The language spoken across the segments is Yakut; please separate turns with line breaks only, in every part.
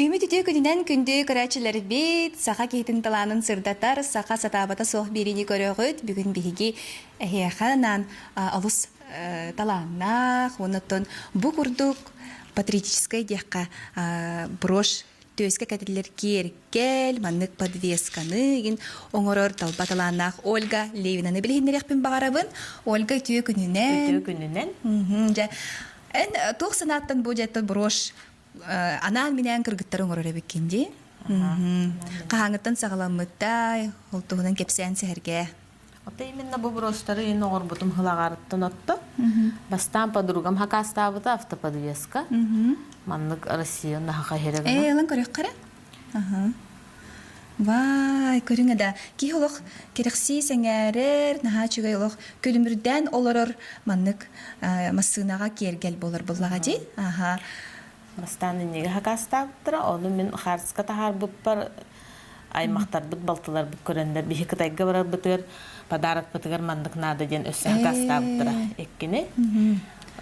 Күммүт үтүө күнүнэн күндү көрөөччүлэрбит, саха киһитин талаанын сырдатар, саха сатаабата суох биэриини көрөҕүт. Бүгүн биһиги эһиэхэ анаан олус талааннаах уонна оттон бу курдук патриотическай диэххэ брошь түөскэ кэтиллэр киэркэл, маннык подвесканы игин оҥорор талба талааннаах Ольга Левинаны билиһиннэриэхпин баҕарабын. Ольга үтүө күнүнэн.
Үтүө күнүнэн.
Дьэ, эн туох санааттан бу дьэ брошь анаан-минээн кыргыттар оҥорор эбиккин дии. Хаһааҥҥыттан саҕаламмыттай, ол туһунан кэпсээн сэһэргээ.
Ото именно бу броштары ин оҥорбутум хылаҕарыттан отто. Бастаан подругам хакаастаабыта автоподвеска. Маннык Россия наһаха иһэрэ гына.
Ээ, ылан көрүөххэ эрэ. Вай, көрүҥэ да, киһи олох кэрэхсии сэҥээрэр, наһаа үчүгэй олох күлүмүрдээн олорор маннык массыынаҕа киэргэл буолар буоллаҕа дии. Аха.
Бастаан иннигэ хакаастаабыттара, ону мин хаарыска таһаарбыппар аймахтарбыт, балтыларбыт көрөннөр биһи Кытайга барарбытыгар подарокпытыгар маннык наада диэн өссө хакаастаабыттара иккини.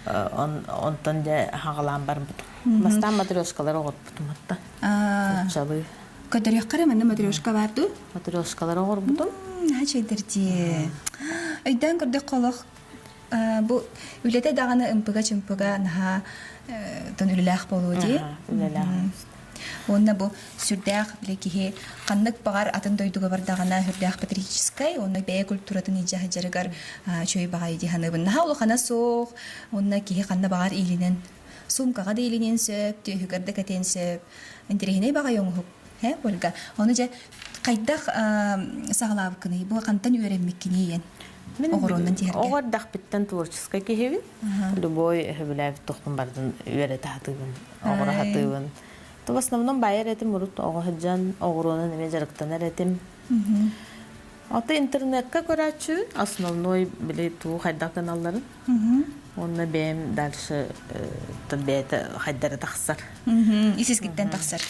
Онтон дьэ хаҕалаан барбытым. Бастаан матрешкалары оҕорбутум отта. Нууччалыы.
Көрдөрүөххэ эрэ манна матрешка баар дуу?
Матрешкалары оҕорбутум.
Наһаа үчүгэйдэр дии. Өйдөөн көрдөххө олох бу үлэтэ даҕаны ымпыга-чымпыга наһаа тон үлэлээх буолуо дии.
Үлэлээх.
Уонна бу сүрдээх бile киһи ханнык баҕар атын дойдуга бардаҕына сүрдээх патриотическай уонна бэйэ культуратын илдьэ сылдьарыгар үчүгэй баҕайы дии саныыбын. Наһаа улахана суох уонна киһи ханна баҕар иилинэн суумкаҕа да иилиниэн сөп, түөһүгэр да кэтиэн сөп. Интэриэһинэй баҕайы оҥоһук. Э, Ольга, ону дьэ хайдах саҕалаабыккыный? Бу хантан үөрэммиккиний эн?
Мин
Оҕуруоннан тиһэргэ.
оҕо эрдэхпиттэн творческай киһибин. Любой сөбүлээбит туохпун барытын үөрэтэ сатыыбын, оҕура сатыыбын. То в основном байар этим урут оҕо сылдьан оҕуруонан эмиэ дьарыктанар этим. Ото интернекка көрөөччүбүн основной били тугу хайдах гыналларын. Уонна бэйэм дальше бэйэтэ хайдары тахсар.
Ис-искиттэн тахсар.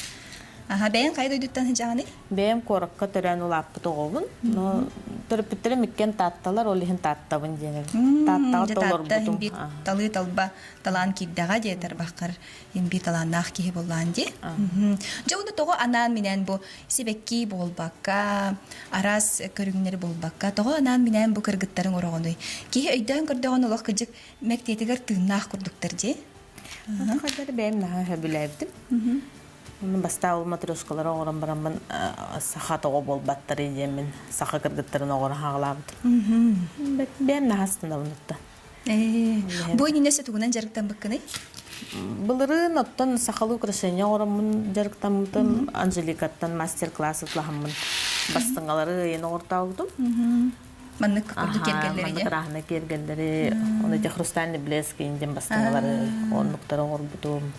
Аха, бэйэҥ хайа дойдуттан сылдьаҕыный?
Бэйэм куоракка төрөөн улааппыт оҕобун. Но төрөппүттэрим иккиэн Таатталар, ол иһин Тааттабын диэн. Тааттаҕа
Дьэ Таатта
толорбутум.
биир талыы талба талаан киирдэҕэ диэ тарбаххар биир талааннаах киһи буоллаан дии. Дьэ уонна тоҕо анаан-минээн бу сибэкки буолбакка, араас көрүҥнэри буолбакка, тоҕо анаан-минээн бу кыргыттарыҥ ороҕунуй? Киһи өйдөөн көрдөҕүнэ олох кырдьык мэктиэтигэр тыыннаах курдуктар дии.
Хайдары бэйэм наһаа сөбүлээбитим. Онно бастаан ол матрешкалары оҥорон бараммын саха тоҕо буолбаттарый диэммин саха кыргыттарын оҕоро хаалаабытым. Бэйэм наһаа астынабын отто.
Бу иннинэ тугунан дьарыктаммыккыный?
Былырыын оттон сахалыы украшение оҥороммун дьарыктаммытым. Анжеликаттан мастер-класс ылаһаммын бастыҥалары ыйан оҥортообутум.
Маннык курдук киэргэллэри
Маннык ырааһына киэргэллэри, оны ити хрустальный блеск диэн бастыҥалары оннуктары оҥорбутум.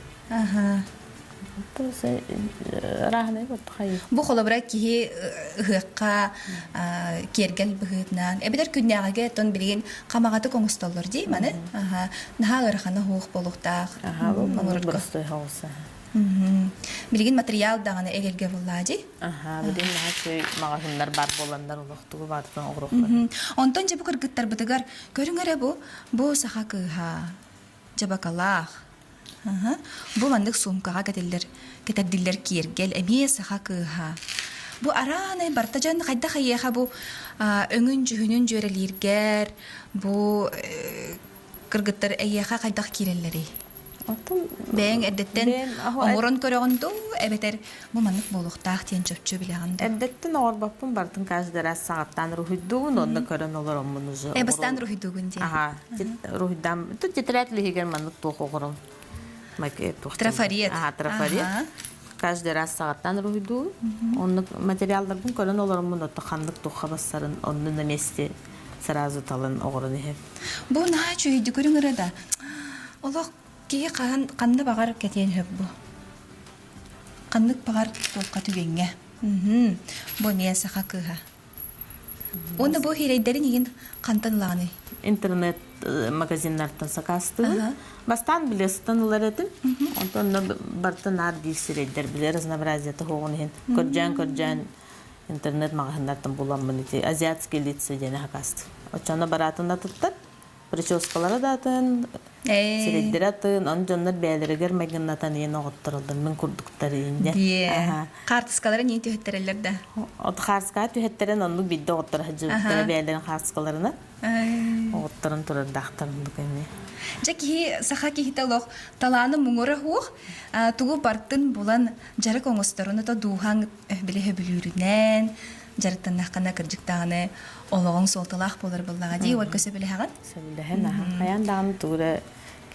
Бу холобура киһи ыһыахха киэргэл быһыытынан эбэтэр күннээҕигэ тон билигин хамаҕатык оҥостоллор дии маны наһаа ыарахана суох буолуохтаах оҥорорго. Билигин материал даҕаны эгэлгэ буоллаа дии.
Билигин наһаа үчүгэй маҕаһыыннар баар буоланнар олохтугу баатытын оҥоруохтара.
Онтон дьэ бу кыргыттарбытыгар көрүҥ эрэ бу бу саха кыыһа дьабакалаах Бу маннык суумкаҕа кэтиллэр, кэтэрдиллэр киэргэл эмиэ саха кыыһа. Бу араанай барыта дьон хайдах эйиэхэ бу өҥүн-дьүһүнүн дьүөрэлииргэр бу кыргыттар эйиэхэ хайдах киирэллэрий?
Оттон
Бэйэҥ эрдэттэн оҥорон көрөҕүн дуу эбэтэр бу маннык буолуохтаах диэн чопчу билэҕин дуу?
Эрдэттэн оҥорбоппун барытын каждый раз саҕаттаан уруһуйдуубун уонна көрөн олороммун уже.
Э бастаан уруһуйдуугун дии.
Аха, уруһуйдаам. Тут тетрадь лиһигэр маннык туох оҕором.
Трафарет.
Аха, трафарет. Каждый раз саҕаттаан уруһуйдуубун. Оннук материалларбын көрөн олороммун отто ханнык туохха бассарын онну на месте сразу талан оҕорон иһэр.
Бу наһаа үчүгэйдик көрүҥ эрэ да. Олох киһи хаһан ханна баҕар кэтиэн сөп бу. Ханнык баҕар туохха түгэҥҥэ. Бу эмиэ саха кыыһа. Уонна бу хирэйдэрин игин хантан ылаҕыный?
Интернет магазиннартан сакаастыыбын. Бастаан билестан ылар этим. Онтон онно барыта наар биир сирэйдэр билэр разнообразиета суоҕун иһин көрдьөөн-көрдьөөн интернет маҕаһыыннартан буламмын ити азиатские лица диэни сакаастым. Оччоно бараатын атыттар. Прическалара да атын, сирэйдэрэ атын, он дьоннор бэйэлэригэр майгыннатан иин оҕоттороллор мин курдуктар иин
Дие. Хаартыскалары нии түһэттэрэллэр да.
От хаарскаҕа түһэттэрэн оннук биирдэ оҕоттор сылдьыбыттара бэйэлэрин хаарскаларынан. Оҕотторун турардаахтар оннук эмиэ.
Дьэ киһи саха киһитэ олох талааны муҥура суох тугу бартын булан дьарык оҥосторун ото дууһаҥ били сөбүлүүрүнэн дьарыктаннаххына кырдьык даҕаны олоҕуҥ суолталаах буолар буоллаҕа дии Ольга сөбүлэһэҕин?
Сөбүлэһэн аха. Хайаан даҕаны тугу эрэ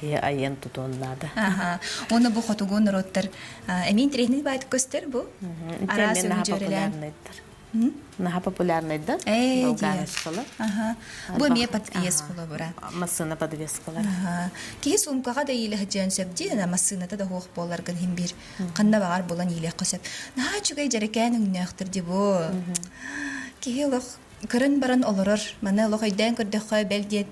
киһи айыан тутуон наада.
Аха. Уонна бу хотугу норуоттар эмиэ интэриэһинэй баайдык көстөр бу. Араас
Ити
өҥү
наһаа
дьүөрэлээн.
популярнайдар. Наһаа популярнайдар.
Ээ, дии.
Долганочкалар.
Аха. Бу эмиэ подвес холобура.
Массыына подвескалар.
Аха. Киһи суумкаҕа да иилэ сылдьыан сөп дии, массыыната да суох буоларгын иһин биир ханна баҕар булан иилиэххэ сөп. Наһаа үчүгэй дьэрэкээн өҥнөөхтөр дии бу. Киһи олох көрөн баран олорор. Маны олох өйдөөн көрдөххө бэл диэн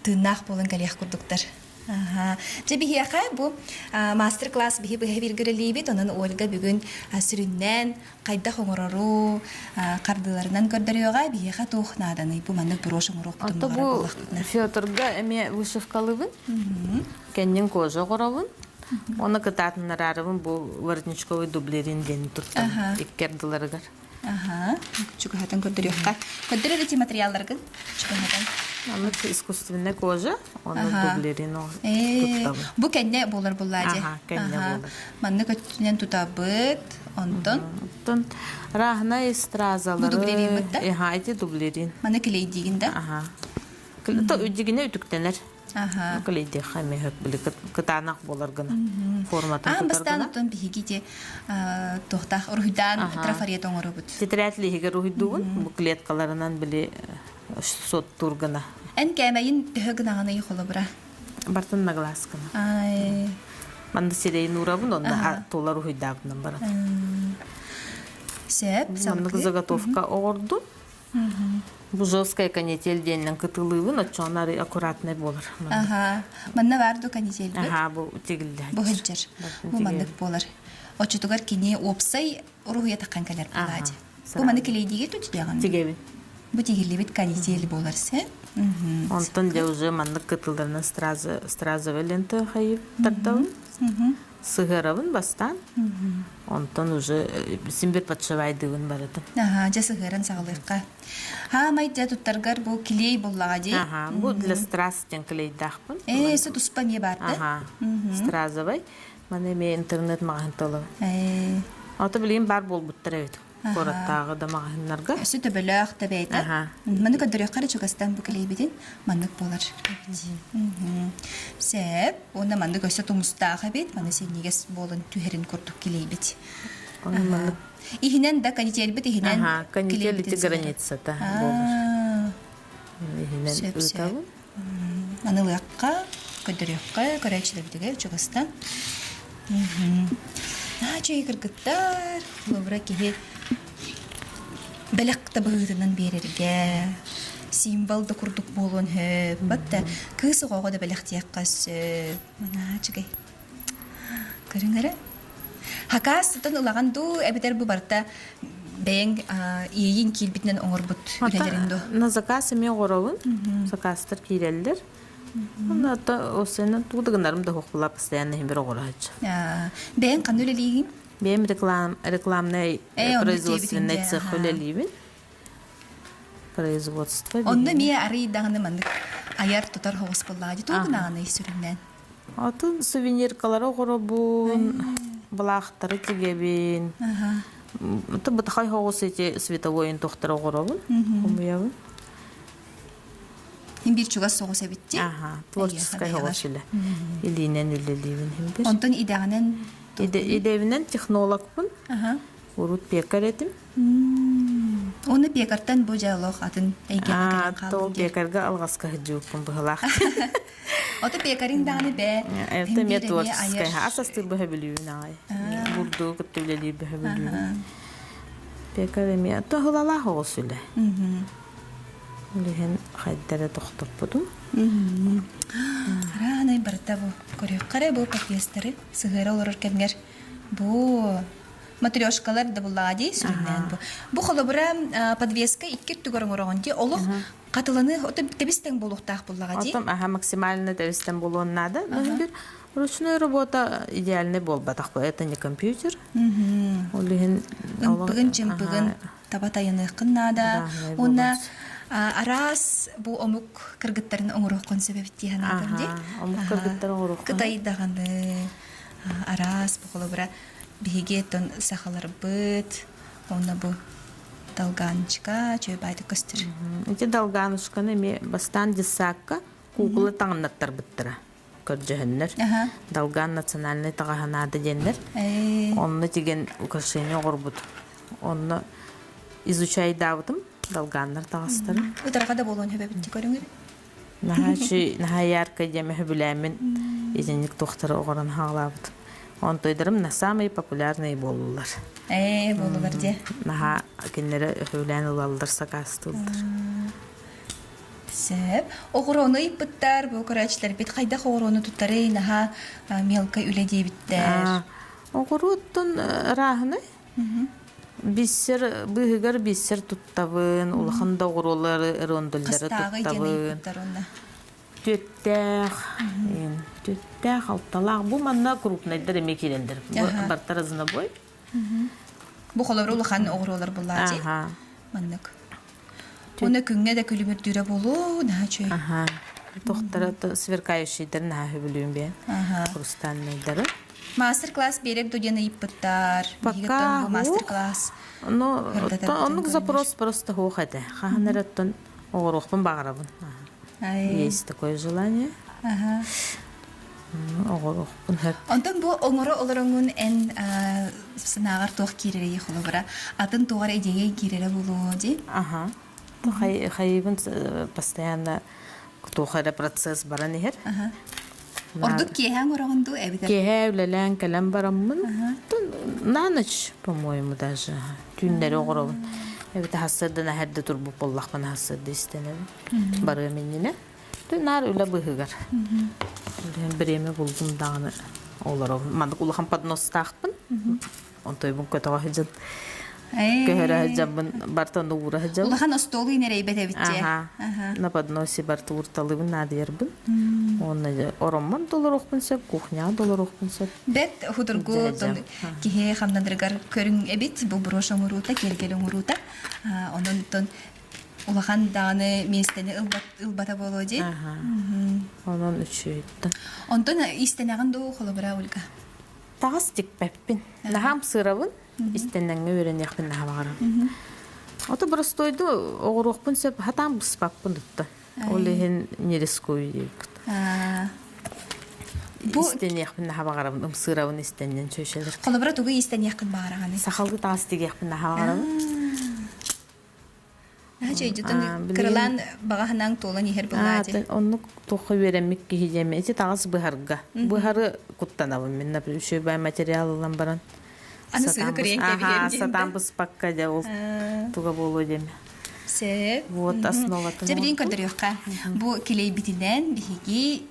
тыыннаах буолан кэлиэх курдуктар. Аха. Дьэ биһиэхэ бу мастер-класс биһи быһа бииргэрэлиибит. Онон Ольга бүгүн сүрүннээн хайдах оҥорору хардыыларынан көрдөрүөҕэ. Биһиэхэ туох нааданый бу маннык брошь оҥоруохпутун
Ото
баҕарар
бу
буоллахпытына.
Федорга эмиэ вышивкалыыбын. Кэннин кожа оҥоробун. Оны кытаатыннараарыбын бу воротничковый дублерин диэн туттам икки ардыларыгар.
Аха, чугаһатан көрдөрүөххэ. Көрдөр эти материалларгын чугаһатан.
Маннык искусственная кожа, оны дублерин туттабын.
Бу кэннэ буолар буллаа дьэ.
Аха, кэннэ буолар.
Маннык өттүнэн тутабыт, онтон
Онтон раһына
Бу
стразалары.
дублерин да?
Эха, ити дублерин.
Маны клейдиигин да?
Аха. Дьигинэ үтүктэнэр.
Аха.
Клейдиэххэ эмиэ били кытаанах буолар гына форматын
Аан
тутар
бастаан
гына.
оттон биһиги те туохтаах уруһуйдаан трафарет оҥоробут.
Тетрадь лиһигэр уруһуйдуубун. Бу клеткаларынан били соттуур гына.
Эн кээмэйин төһө гынаҕыный холобура?
Бартын на глаз гына.
Ай.
Манна сирэйин уурабын, онно тулар уруһуйдаабынан баран.
Сөп,
Маннык заготовка оҕордум. Бу жесткая канитель диэнинэн кытылыыбын, оччоҕуна арый аккуратнай буолар.
Аха. Манна баар ду канительбит?
Аха, бу тигиллэ.
Бу сылдьар. Бу маннык буолар. Оччотугар кини уопсай уруһуйа таххан кэлэр буолаачы. Бу маны килейдиге түтүдэҕин?
Тигэбин.
Бу тигиллибит канитель буолар сэ.
Онтон дьэ уже маннык кытылларынан стразовая лента хайып тардабын. Сыһыарабын бастаан. Онтон уже син бир подшивайдыыбын барытын.
Аха, дьэ сыһыаран саҕалыахха. Хаамай дьэ туттаргар бу клей буллаҕа дии.
Аха, бу для страз диэн клейдаахпын.
Ээ, өссө туспа эмиэ баар да?
Аха, стразовай. Маны эмиэ интернет маҕаһыын
Ээ.
Ото билигин баар буолбуттар эбит. Куораттааҕы да маҕаһыыннарга.
Өссө төбөлөөх да бэйэтэ.
Аха.
Маны көрдөрүөххэ эрэ чугастан бу клейбитин маннык буолар. Сөп. Уонна маннык өссө тумустаах эбит. Маны синньигэс буолан түһэрин курдук килийбит.
Маннык
Иһинэн да канителбит иһинэн
Аха, канитель ити границата буолар. Иһинэн
Сөп, сөп.
ыытабын.
Аны ылыахха, көрдөрүөххэ, көрөөччүлэрбитигэр чугастан. Наһаа үчүгэй кыргыттар, холобура киһи бэлэх да быһыытынан биэрэргэ символ да курдук буолуон сөп. Бат кыыс оҕоҕо да бэлэхтиэххэ сөп. Наһаа үчүгэй. Көрүҥ эрэ. Хакаас сытан ылаҕын дуу, эбэтэр бу барыта бэйэҥ иэйиин киирбитинэн оҥорбут үлэлэрин дуу?
На заказ эмиэ оҥоробун. Заказтар киирэллэр. Онно осенен тугу да гынарым да суох постоянно иһин бир оҕорооччу.
Бэйэҥ ханна үлэлиигин?
Бэйэм рекламнай производственный цех үлэлиибин. Производство.
Онно эмиэ арый даҕаны маннык айар-тутар соҕус буоллаҕа дии. Тугу гынаҕыный сүрүннээн?
Атын сувениркалары оҕоробун, былаахтары тигэбин. Бытахай соҕус эти световой интухтары оҕоробун, хомуйабын.
Хин биир чугас соҕус эбит дии.
Аха, творческай соҕус үлэ. Илиинэн үлэлиибин хин бир.
Онтон идэҕинэн
Идэбинэн технологпын. Урут пекарь этим.
Уонна пекартан бу дьэ олох атын эйгэҕэ кэлэн хаалбыт.
Пекарга алҕаска сылдьыбыппын быһылаах.
Ото пекарин даҕаны бээ.
Это эмиэ творческай. Ас астыыр быһа бүлүүбүн аҕай. Бурдугу кытта үлэлиир быһа бүлүүбүн. Пекарь эмиэ тоһулалаах оҕус үлэ. Билигин хайдара тохтоппутум.
Араанай барыта бу көрүөххэ эрэ бу подъездтары сыһыара олорор кэмҥэр бу. Матрешкалар да буллаҕа дии сүрүннээн бу. Бу холобура подвеска икки өттүгэр оҥороҕун дии олох хатыланы тэбис-тэҥ буолуохтаах буллаҕа дии.
Оттон аха максимально тэбис-тэҥ буолуон наада. Но ручной работа идеальный буолбатах бу это не компьютер. Ол иһин
ымпыгын-чымпыгын таба тайаныаххын наада. Уонна араас бу омук кыргыттарын оҥоруоххун сөп эбит дии санаатым дии.
Омук кыргыттарын оҥоруоххун.
Кытай даҕаны араас бу холобура биһиги оттон сахаларбыт уонна бу долганочка үчүгэй баайдык көстөр.
Ити долганушканы эмиэ бастаан десакка куукула таҥыннаттарбыттара көрдьөһөннөр. Долган национальнай таҕаһа наада диэннэр. Онно тиген украшение оҥорбут. Онно изучайдаабытым долганнар таҕастара.
Ытарҕа да буолуон сөп эбит көрүҥүр.
Наһаа үчүгэй, наһаа яркай диэмэ сөбүлээммин итинник туохтары оҕорон хаалаабытым. Онтойдарым на самые популярные буоллулар.
Ээ, буоллулар дьэ.
Наһаа кинилэри сөбүлээн ылаллар, сакаастыыллар.
Сөп. Оҕуруону ыйыппыттар, бу көрөөччүлэрбит хайдах оҕуруону туттарый, наһаа мелкай үлэ диэбиттэр.
Оҕуруоттан ырааһынай Биссер быыһыгар биссер туттабын, улахан да оҕуруолары, рондольдары туттабын. Түөттээх, түөттээх, алталаах. Бу манна крупнайдар эмиэ киирэллэр. Барта разнобой.
Бу холобур улахан оҕуруолар буллаачы. Маннык. Уонна күҥҥэ да күлүмүрдүүрэ буолуо, наһаа үчүгэй.
Аха. Тохтара сверкающийдары наһаа сөбүлүүм бэйэм. Хрустальнайдары.
Мастер-класс биэрэр дуо диэн ыйыппыттар.
Пока
бу мастер-класс.
Ну, оннук запрос просто суох этэ. Хаһан эрэ оттон оҕоруохпун баҕарабын. Есть такое желание.
Ага.
Оҕоруохпун сөп.
Онтон бу оҥоро олороҥҥун эн санааҕар туох киирэрий холобура? Атын туох эрэ идея киирэрэ буолуо дии?
Аха. Хайыбын постоянно туох эрэ процесс баран иһэр.
Ордук киэһэ оҥороҕун дуу эбэтэр?
Киэһэ үлэлээн кэлэн бараммын на ночь, по-моему, даже түүннэри оҥоробун. Эбэтэр хассыардан эһэрдэ турбут буоллахпына хассыарда истэнэбин. Барыам иннинэ. Наар үлэ быыһыгар. Бириэмэ булдум даҕаны олоробун. Маннык улахан подностаахпын. Онтойбун көтөҕө сылдьан көһөрө сылдьаммын бартан уура сылдьабын.
Улахан остуолу инэрэйбэт эбит дьэ.
На подносе барты уурталыыбын наадыйарбын. Уонна ороммун толоруохпун сөп, кухняҕа толоруохпун сөп.
Бэрт худургу киһи хамнанарыгар көрүҥ эбит. Бу брошь оҥоруута, киэргэл оҥоруута. Онон улахан даҕаны миэстэни ылбата буолуо дии.
Онон үчүгэйдик.
Онтон иистэнэҕин дуу, холобура, Ольга?
Таҕас тикпэппин. Наһаа ымсыырабын. Истэннэҥҥэ үөрэниэхпин наһаа баҕарабын. Ото боростуойду оҕуруохпун сөп, хатаан быспаппын тутта. Ол иһин не рискую диэбит.
Бу
истэниэхпин наһаа баҕарабын, ымсыырабын истэннэн чөйшелер.
Холобура тугу истэниэххин баҕараҕыный?
Сахалыы таҥас тигиэхпин наһаа баҕарабын.
Дьойдутун кыралаан баҕаһынаҥ туолан иһэр былаадьы.
Оннук туохха үөрэммит киһи диэми ити таҥас быһарга. Быһары куттанабын мин например үчүгэй материал ылан баран
Аны сыһы кырыйан кэбиһэр диэн.
Сатаан быспакка дьэ ол туга буолуо диэми.
Сөп.
Вот основатын.
Дьэ билигин көрдөрүөххэ. Бу килэйбитинэн биһиги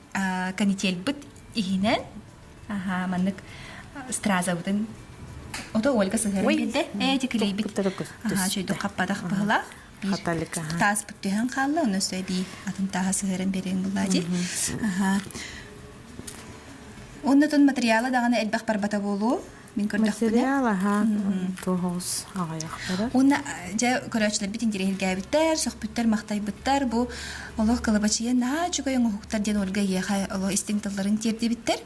канительбыт иһинэн Аха, маннык стразабытын Ото Ольга сыһыаран биэрдэ. Ээ, ити килэйбит. Аха, чөйдүк хаппатах быһылаах.
Хаталика.
Тааспыт түһэн хаалла, онно өссө эбии атын тааһа сыһыаран биэриэҥ буллаа дии. Аха. Оннотон материала даҕаны элбэх барбата буолуо. Мин көрдөхпүнэ.
Материал, аха, туоһус аҕыйахтара.
Уонна дьэ көрөөччүлэрбит интириэһиргээбиттэр, сөхпүттэр, махтайбыттар. Бу олох кылабачыйа наһаа үчүгэй оҥоһуктар диэн Ольга эйиэхэ олох истиҥ тылларын тиэрдибиттэр.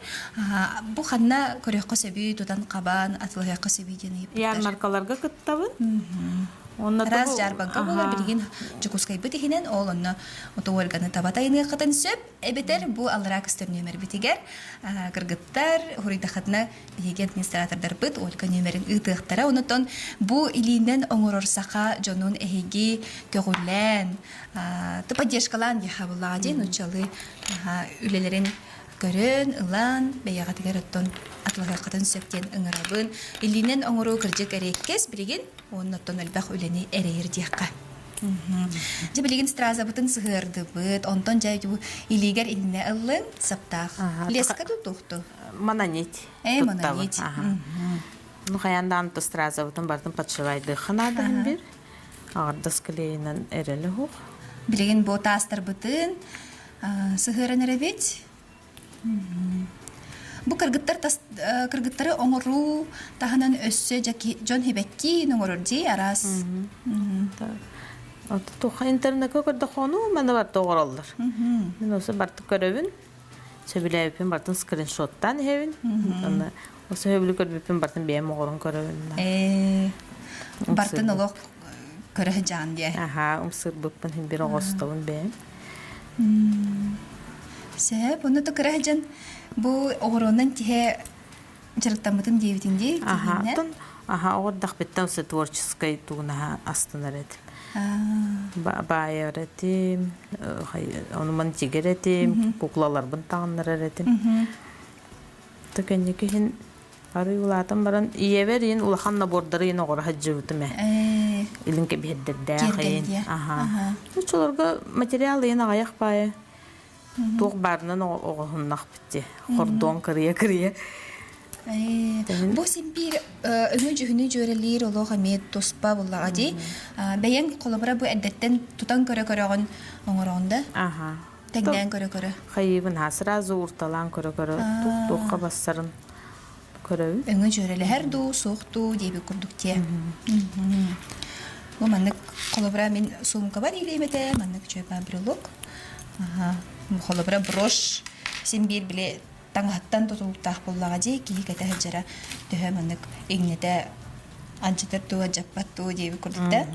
Бу ханна көрүөххэ сөбүй, тутан-хабан, атылаһыахха сөбүй диэн ыйыппыттар.
Ярмаркаларга кыттабын. Онно
Араас дьаарбаҥка буолар билигин Дьокуускайбыт иһинэн ол онно ото Ольганы таба тайыныаххытын сөп эбэтэр бу аллараа көстөр нүөмэрбитигэр кыргыттар хуруйдаххытына биһиги администратордарбыт Ольга нүөмэрин ыытыахтара. Онутон бу илиинэн оҥорор саха дьонун эһиги көҕүлээн, поддержкалаан диэхэ буллаҕа диэн нууччалыы үлэлэрин көрөн, ылан, бэйэҕитигэр оттон атылаһыаххытын сөп диэн ыҥырабын. Илиинэн оҥоруу кырдьык эриэккэс билигин уонна оттон элбэх үлэни эрэйэр диэххэ. Дьэ билигин стразабытын сыһыардыбыт, онтон дьэ илиигэр иннэ ыллыҥ, саптаах. Леска тутуохту?
Мононить.
Э, мононить.
Ну хайаан даҕаны стразабытын барытын подшивайдыахха наада иһин биир. Аҕардас клейинэн эрэлэ уһук.
Билигин бу таастарбытын сыһыаран эрэбит. Бу кыргыттар тас кыргыттары оҥоруу таһынан өссө дьон хибэккиин оҥорор дии араас.
Туха интернекка көрдөххөну маны барыта оҥороллор. Мин осы барты көрөбүн. Сөбүлээбиппин бартын скриншоттаан иһэбин. Онно осы сөбүлүү көрбүппүн бартын бэйэм оҕорон көрөбүн.
Ээ бартын олох көрө сылдьаҕын диэ.
Аха, умсырбыппын хин бир оҕостобун бэйэм.
Сөп, ону то кыра сылдьан бу оҕуруонан тиһэ дьарыктаммытым диэбитиҥ дии,
Аха,
тиһиннэн.
оттон аха оҕордахпыттан осы творческой тугунаха астынар этим. Баайар этим, ону-маны тигэр этим, куклаларбын таҥыннарар этим. То кэнники иһин арый улаатан баран ийэбэр иин улахан набордары иин оҕоро сылдьыбытым ээ. Илин кэбиһэрдэрдээх иин. Аха. Оччолорго материал иин аҕыйах баайа. Туох баарынан оҕоһуннахпыт дии. Хордуон кырыйа-кырыйа.
Бу син биир өҥү-дьүһүнү дьүөрэлиир олох эмиэ туспа буллаҕа дии. Бэйэҥ холобура бу эрдэттэн тутан көрө-көрөҕүн оҥороҕун да?
Аха.
Тэҥнээн көрө-көрө.
Хайыыбын ha сразу урталаан көрө-көрө туох-туохха бассарын көрөбүн.
Өҥө дьүөрэлэһэр дуу, суох дуу диэбит курдук диэ. Бу маннык холобура мин суумкабар иилиэм этэ, маннык үчүгэй брелок. Аха. Холобура брошь син биир били таҥаһыттан тутулуктаах буоллаҕа дии, киһи кэтэ сылдьара төһө маннык иҥнэтэ алдьатар дуу, алдьаппат дуу диэбит курдук да.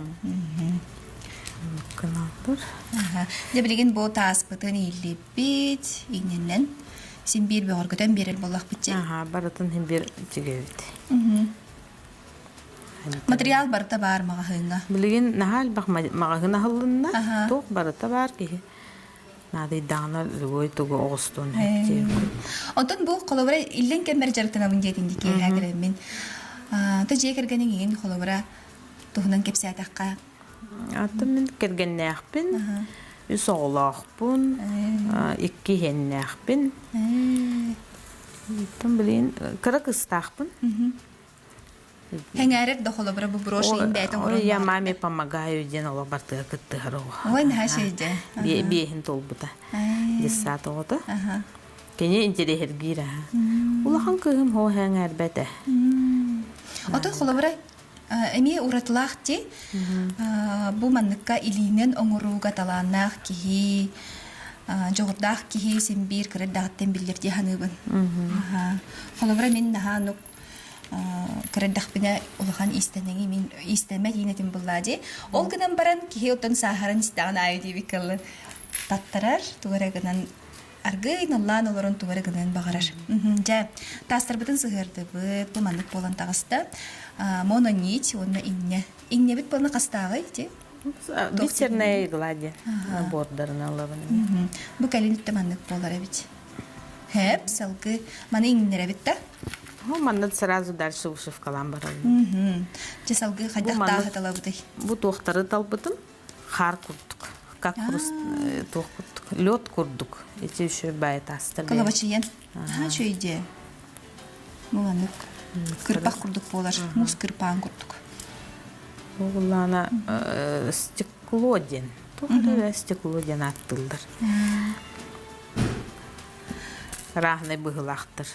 Кынаатыр.
Дьэ билигин бу тааспытын ииллибит, иҥнэннэн син биир бөҕөргөтөн биэрэр буоллахпыт дии.
Аха, барытын син биир тигэбит.
Материал барыта баар маҕаһыыҥҥа.
Билигин наһаа элбэх маҕаһыын аһыллынна. Туох барыта баар киһи. Наадыйдаҕына любой тугу оҕустуон сөп
Онтон бу холобура иллэҥ кэммэр дьарыктанабын диэтин дии киэһээ кэлэммин. То дьиэ кэргэниҥ иҥин холобура туһунан кэпсээтэххэ.
Атын мин кэргэннээхпин, үс оҕолоохпун, икки иһиэннээхпин. Оттон билигин кыра кыстаахпын.
Эҥээрэр да холобура бу брошь иһин бэйэтэ оҥорон
Ой, я маме помогаю диэн олох бартыга кыттыһар оҕо.
Ой, наһаа шейде.
Биэһин туолбута. Детсад оҕото. Кини интириэһиргиир аха. Улахан кыыһым хоо эҥээрбэтэ.
Отон холобура эмиэ уратылаах дии. Бу манныкка илиинэн оҥорууга талааннаах киһи, дьоҕурдаах киһи син биир кыра эрдэҕиттэн биллэр дии саныыбын. Холобура мин наһаа оннук Кырырдахпына улахан иистэнэҥи мин иистэммэт иинэтим буллаа дии. Ол гынан баран киһи оттон сааһыран истэҕин аайы диэбит кыллы таттарар, тугу эрэ гынан аргыый наллаан олорон тугу эрэ гыныан баҕарар. Дьэ, таастарбытын сыһыардыбыт, бу маннык буолан таҕыста. Мононить уонна инньэ. Инньэбит буолна хастааҕый ити?
Бисерная игла диэн бордарын алабын.
Бу кэлин үттэ маннык буолар эбит. Хэп, салгы. Маны иҥнэрэбит да?
Манна сразу дальше вышивкалаан барабын.
Дьэ салгыы хайдах тааһы талабытый?
Бу туохтары талбытым хаар курдук. Как туох курдук. Лед курдук. Эти еще бай таастар.
Кылабачыйан. Наһаа үчүгэй дьэ. Бу маннык кырпах курдук буолар. Муус кырпаан курдук.
Угуллаана стекло диэн. Туох эрэ стекло диэн ааттыыллар. Ырааһынай быһыылаахтар.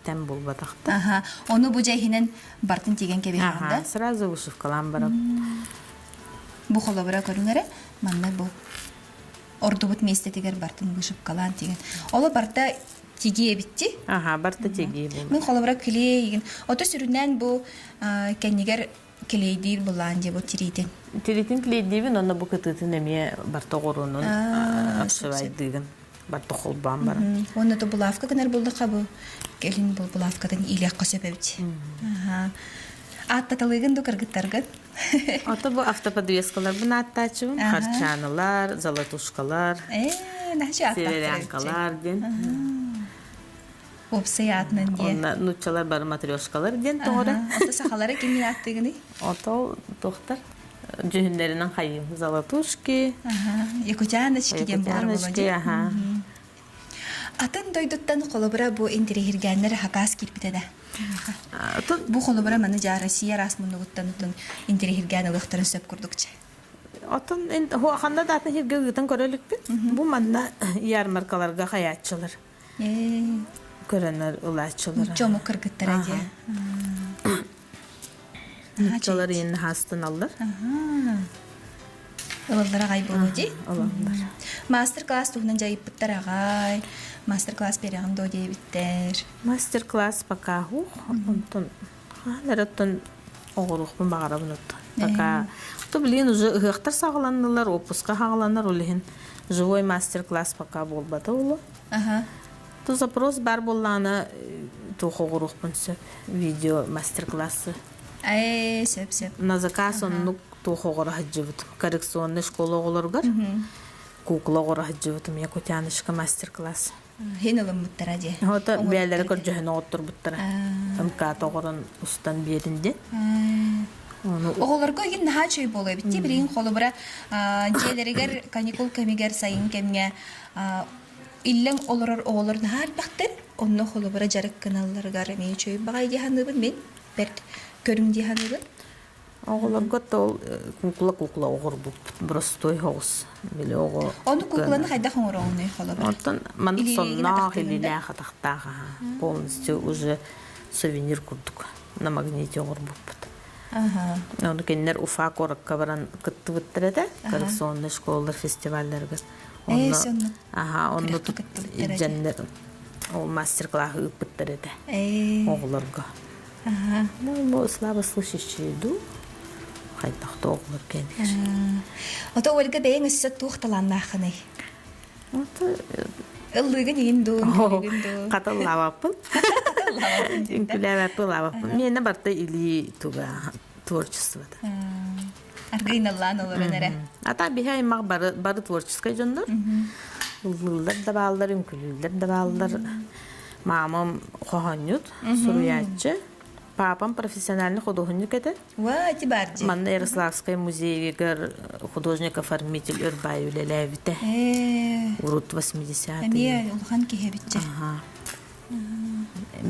Тэн булбатахтар.
Аха. Ону бу дьэ иһинэн бартын тиигэн кэбиһэҕин да?
Сразу вышивкалаан баран.
Бу холобура көрүҥ эрэ. Манна бу ордубут миэстэтигэр бартын вышивкалаан тиигэн. Оло барта тигии эбитти.
Аха, барта тигии буолар.
Мин холобура клей Ото сүрүннээн бу кэннигэр клейдиир былаан дии бу тириитин.
Тириитин клейдиибин онно бу кытыытын эмиэ барта оҕуруонун обшивайдыыгын барта холбоон баран.
Уонна то булавка гынар булдахха бу кэлин бу булавкатын иилиэххэ сөп эбит. Ааттаталыыгын ду кыргыттаргын?
Ото бу автоподвескаларбын ааттааччыбын. Харчаанылар, золотушкалар, северянкалар диэн.
Уопсай аатынан диэн.
Онно нууччалар бары матрешкалар диэн тоҕоро.
Ото сахалара кимин ааттыгыный?
Ото туохтар дьүһүннэринэн хайым золотушки.
Якутяночки диэн буолар буолуо.
Аха.
Атын дойдуттан холобура бу интэриэһиргээннэр хакаас киирбитэ да. Бу холобура маны дьаа Россия араас муннугуттан утун интэриэһиргээн ылыахтарын сөп курдукча.
Оттон ханна да атын сиргэ ыытан көрө иликпин. Бу манна ярмаркаларга хайааччылар. Көрөнөр ылааччылар.
Нучча омук кыргыттара диye.
Нуччалар иин хаастаналлар.
Ылаллар аҕай буолуо дии.
Ылаллар.
Мастер-класс туһунан дьайыппыттар аҕай. Мастер-класс берэҕин дуо диэбиттэр.
Мастер-класс пока хух. Онтон хаһан эрэ оттон оҕоруохпун баҕарабын оттон. Пока то блин уже ыһыахтар саҕаланнылар, отпуска хаҕаланар ол иһин живой мастер-класс пока буолбата оло. То запрос бар буоллаҕына туох оҕоруохпун сөп видео мастер-классы.
Ээ, сөп сөп.
На заказ оннук туох оҕоро сылдьыбытым. Коррекционный школа оҕолоругар кукла оҕоро сылдьыбытым. Якутяночка мастер-класс.
Хин ылыммыттара дии.
Ото бээлэри көрдьөһөн оҕотторбуттара. МК оҕорон устан биэрин диэн.
Оҕолорго игин наһаа үчүгэй буолуо эбит дии. Билигин холобура дьиэлэригэр каникул кэмигэр сайын кэмҥэ иллэҥ олорор оҕолор наһаа элбэхтэр. Онно холобура дьарык гыналларыгар эмиэ үчүгэй баҕайы дии саныыбын мин. Бэрт көрүҥ дии саныыбын.
Оҕолорго то ол кукла-кукла оҕорбуппут боростуой соҕус били оҕо
Ону кукланы хайдах оҥороҕунуй холобура?
Оттон маннык сонноох, илиилээх, атахтаах аха полностью уже сувенир курдук на магните оҥорбуппут. Ону кинилэр Уфа куоракка баран кыттыбыттар этэ коррекционный школалар фестивалларыгар. Онно аха онно илдьэннэр ол мастер-класс ыыппыттар этэ оҕолорго. Ну, слабо слышащие иду. Хайдах да оҕолор кэлэр.
Ото Ольга бэйэҥ өссө туох талааннааххыный?
Ото
Ыллыыгын иин дуу, үҥкүүлүүгүн дуу?
Хата ыллаабаппын. Үҥкүүлээбэппин, ыллаабаппын. Миэнэ барыта илии туга творчествота.
Аргыйналлаан олорон эрэ.
Ата биһи аймах бары, бары творческай дьоннор. Ыллыыллар да бааллар, үҥкүүлүүллэр да бааллар. Мамам хоһоонньут, суруйааччы. Папам профессиональный художник этэ.
Уа, ити бар дии.
Манна Ярославскай музейыгар художник-оформитель Өрбай үлэлээбитэ. Урут 80-е.
Эмиэ улахан киһи эбитчэ.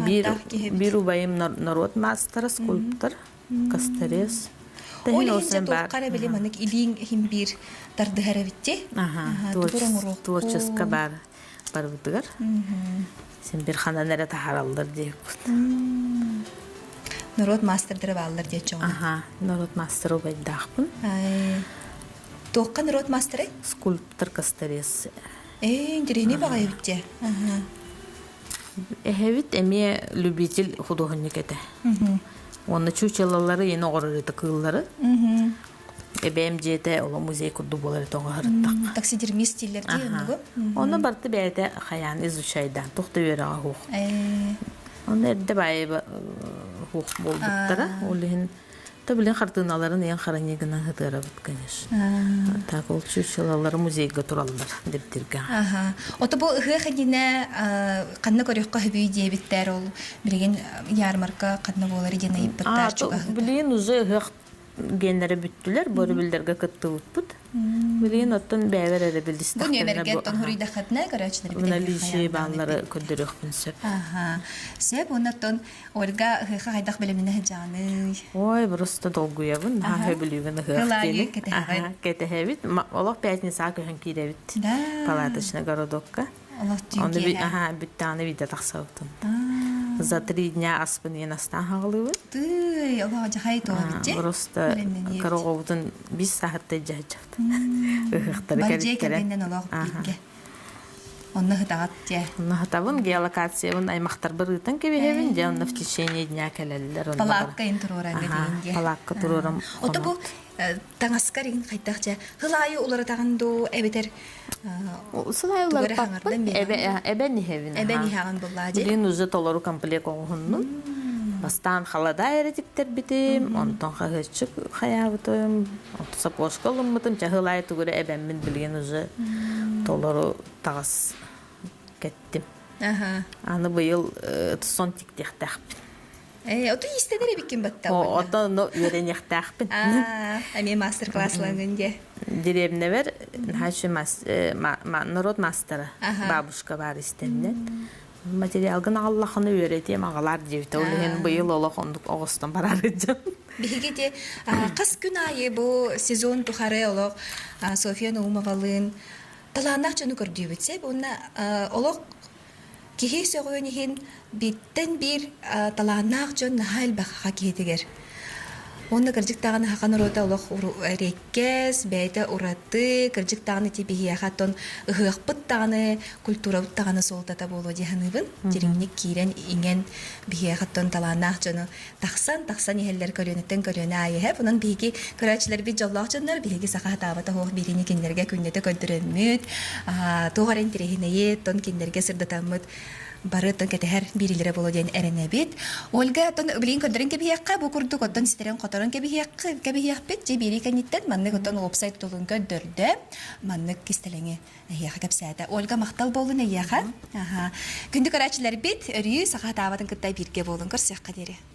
Биир, биир убайым народ маастара, скульптор. Косторез.
Ол иһин дьэ туохха эрэ били маннык илииҥ иһин биир тардыһар эбитти.
Творческа баар барыбытыгар. Син бир ханан эрэ таһаараллар диэкпит.
Норуот маастардара бааллар диэччи
Аха, норуот маастара убайдаахпын.
Туохха норуот маастарай?
Скульптор Косторез.
Ээ, интэриэһинэй баҕайы эбит дии.
Эһэбит эмиэ любитель худуоһунньук этэ. Уонна чучелалары иин оҕорор этэ кыыллары. Эбээм дьиэтэ оло музей курдук буолар этэ оҕо
Таксидермист дииллэр дии оннугу.
Онно барыта бэйэтэ хайаан изучайдаан туох да үөрэҕэ суох. Онно эрдэ баайы суох буолбуттара. Ол иһин Та билин хартыыналарын ыйан хараньы гынан сытыарабыт, конечно. Так ол чучелалары музейга тураллар Дибдиргэ.
Аха. Ото бу ыһыах иннинэ ханна көрүөххэ сөбүй диэбиттэр ол билигин ярмарка ханна буолар диэн ыйыппыттар чугаһыта.
Билигин уже ыһыах геннэрэ бүттүлэр, бу өрөбүллэргэ кыттыбыппыт. Билигин оттон бэйэбэр эрэ
Бу
билистэхтэринэ
нүөмэргэ
бу
оттон хуруйдаххытына көрөөччүлэр
наличие бааллары көрдөрүөхпүн сөп.
Аха. Сөп уонна оттон Ольга ыһыахха хайдах бэлэмнэнэ сылдьаҕыный?
Ой, просто долгуйабын, наһаа сөбүлүүбүн ыһыах
Ылаайы
диэни.
кэтэһэҕин.
Аха, кэтэһэбит. Олох пятницаҕа көһөн киирэбит.
Да.
Палаточный городокка.
Олох түүн
Ону
киэһэ.
аха, бүттэҕинэ биирдэ тахсабытын. За 3 дня аспын иэн астаан хаҕылыыбын.
Тыый, олох дьахай туоһабытчы.
Просто короҕобутун бис саһытта дьаһдьабыт. Ыһыахтары
Бар дьиэ
кэлиттэрэ.
кэргэнинэн олох бииргэ. Онно сытаҕат дьэ.
Онно сытабын, геолокациябын аймахтарбар ыытан кэбиһэбин, дьэ онно в течение дня кэлэллэр. Онно
Палаакка ин туруорарга тиийин дьэ.
Палаакка туруорам.
Ото бу таҥаскар иһин хайдах дьэ сыл аайы уларытаҕын дуу эбэтэр
Сыл аайы уларыппаппын, эбэн иһэбин.
Эбэн иһэҕин буллаа дьэ.
Билигин уже толору комплект оҥоһуннум. Бастаан халадаай эрэ тиктэрбитим, онтон хаһыаччык хайаабытым, сапожка ылыммытым, чаһыл аайы тугу эрэ эбэммин билигин уже толору таҕас кэттим. Аны быйыл сон тиктиэхтээхпин.
Э, оту иистэнэр эбиккин батта.
Оттон ону үөрэниэхтээхпин.
Аа, эмиэ мастер-классланыҥ дии.
Деревнэбэр народ мастера бабушка баар истэннэ. Материалгын аҕаллахына үөрэтиэм аҕалаар диэбитэ. Ол иһин быйыл олох оннук оҕостон бараары дьон.
Биһиги ити хас күн аайы бу сезон тухары олох Софья Наумовалыын талааннаах дьону көрдүүбүт сөп уонна олох киһи сөҕүөн иһин бииртэн биир талааннаах дьон наһаа элбэх саха киһитигэр. Уонна кырдьык даҕаны саха норуота олох эриэккэс, бэйэтэ ураты, кырдьык даҕаны ити биһиэхэ оттон ыһыахпыт даҕаны, культурабыт даҕаны суолтата буолуо дии саныыбын. Дириҥник киирэн, иҥэн биһиэхэ оттон талааннаах дьону тахсан, тахсан иһэллэр көлүөнэттэн көлүөнэ аайы иһэ. Онон биһиги көрөөччүлэрбит дьоллоох дьоннор, биһиги саха сатаабата суох биириини кинилэргэ күннэтэ көрдөрөммүт, туох эрэ интэриэһинэйи, оттон кинилэргэ сырдатаммыт бары оттон кэтэһэр биириилэрэ буолуо диэн эрэнэбит. Ольга, оттон билигин көрдөрөн кэбиһиэххэ, бу курдук оттон ситэрэн-хоторон кэбиһиэххэ, кэбиһиэхпит. Дьэ, биирии кэнниттэн маннык оттон уопсай тутулун көрдөрдө, маннык кистэлэҥи эһиэхэ кэпсээтэ. Ольга, махтал буоллун эйиэхэ. Аха. Күндү көрөөччүлэрбит, өрүү саха сатаабатын кытта бииргэ буолун көрсүөххэ диэри.